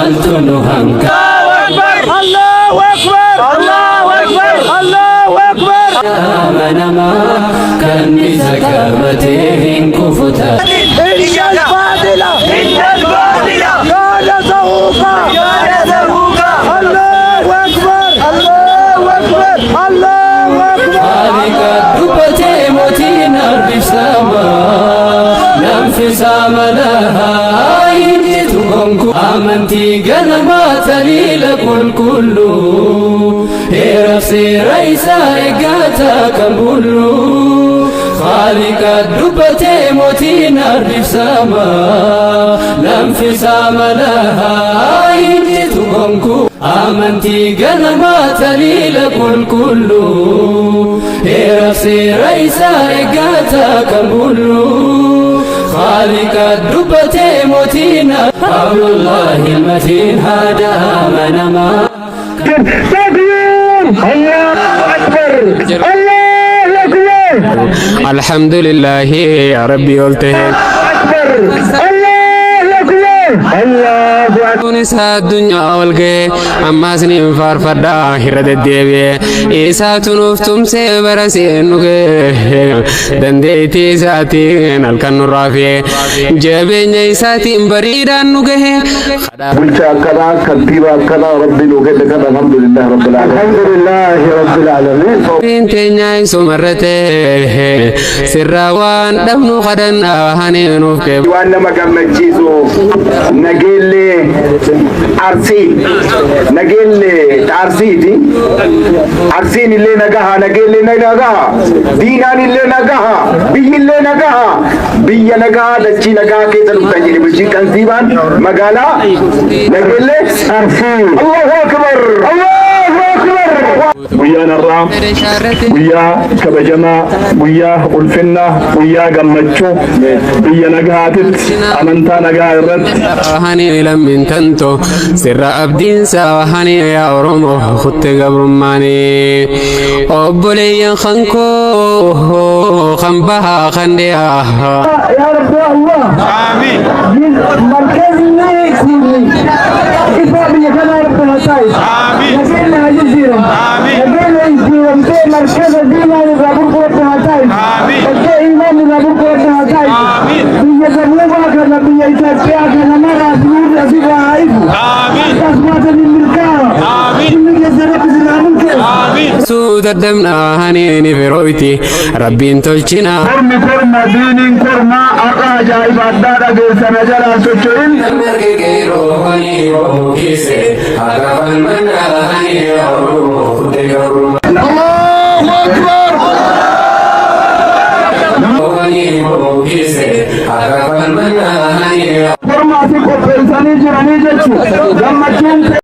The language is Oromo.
Maaltu nu hanqa. Allahu Akbar! Allahu Akbar! Allahu Akbar! Amanamaa kan isa qabatee hin kufuta. إن الباطل إن الباطل كان زهوقا كان زهوقا. الله أكبر، الله أكبر، الله أكبر. Haaliqa dubbatee mootiin ardiif samaa Namfisaa malahaa hinjitu gonku amantii ganamaa taliila qulqulluu heeraaf seera isaa eeggataa kan bullu. Haaliqa dubbatee mootiin ardiif samaa Namfisaa malahaa hinjitu gonku amantii ganamaa taliila qulqulluu heeraaf seera isaa eeggataa kan bullu. Haaliqa dubbatee mootiin Abdullahi matiin haada amanamaa. تكبير! الله أكبر، الله أكبر. الحمد لله يا ربي قلته. أكبر، الله أكبر، الله أكبر. Kun isaa addunyaa ol ga'e ammaas ni faarfadhaa irra deddeebi'e isaatu nuuf tumsee bara seennu ga'e dandeettii isaatiin halkan nurraa fe'e jabeenya isaatiin bariidhaan nu gahe. Bulchaa akkanaa, kantiibaa akkanaa Rabbi nuu kenne kana, alhamdulillah rabbil alamin. الحمد لله رب العالمين. Rabbiin teenya isumarrate sirraa waan dhabnu kadhannaa hani nuuf kee. Waan nama gammachiisu, Nageellee Arsii, Nageellee Arsiiti. Arsiin illee nagaha, Nageellee nagaha, diinaan illee nagaha, biyyi illee nagaha, biyya nagaha, dachii nagaha keessa dhuftan jedhe bulchiin kantiibaan magaalaa Nageellee Arsii. Allahu akbar! الله أكبر. Guyyaan har'aa guyyaa kabajamaa, guyyaa ulfinnaa, guyyaa gammachuu, biyya nagahaatitti amantaa nagaa irratti. Hani lammiin tanto sirra abdiinsa hani yaa Oromoo kutte gabrummaanii obboleeyyan kankoo kan bahaa kan dhiyaa. يا رب يا الله، آمين. مركزنا كوني إفا بيكنا ربنا سايس. آمين. نجينا جزيرة. آمين. نجينا جزيرة مركز دينا نزابر ربنا سايس. آمين. بكي إيمان نزابر ربنا سايس. آمين. بيا زموما كان بيا إتابيا كان مرة دور أزيغا عيفو. آمين. أسمات من مركارة. آمين. إنك يزرق زرامك. آمين. Suuta dabnaa hani ni firooyti rabbiin tolchinaa. Kormi korma, diiniin korma, har'a ajaa'iba addaa dhageessana jalaa socho'in. Mirgi qeerroo hani ogeesse haqa falmannaa hani Oromoo kutte gabrummaa. Allahu akbar. Hani ogeesse haqa falmannaa hani. Kormaati qopheessanii jiranii jechuudha gammachuun.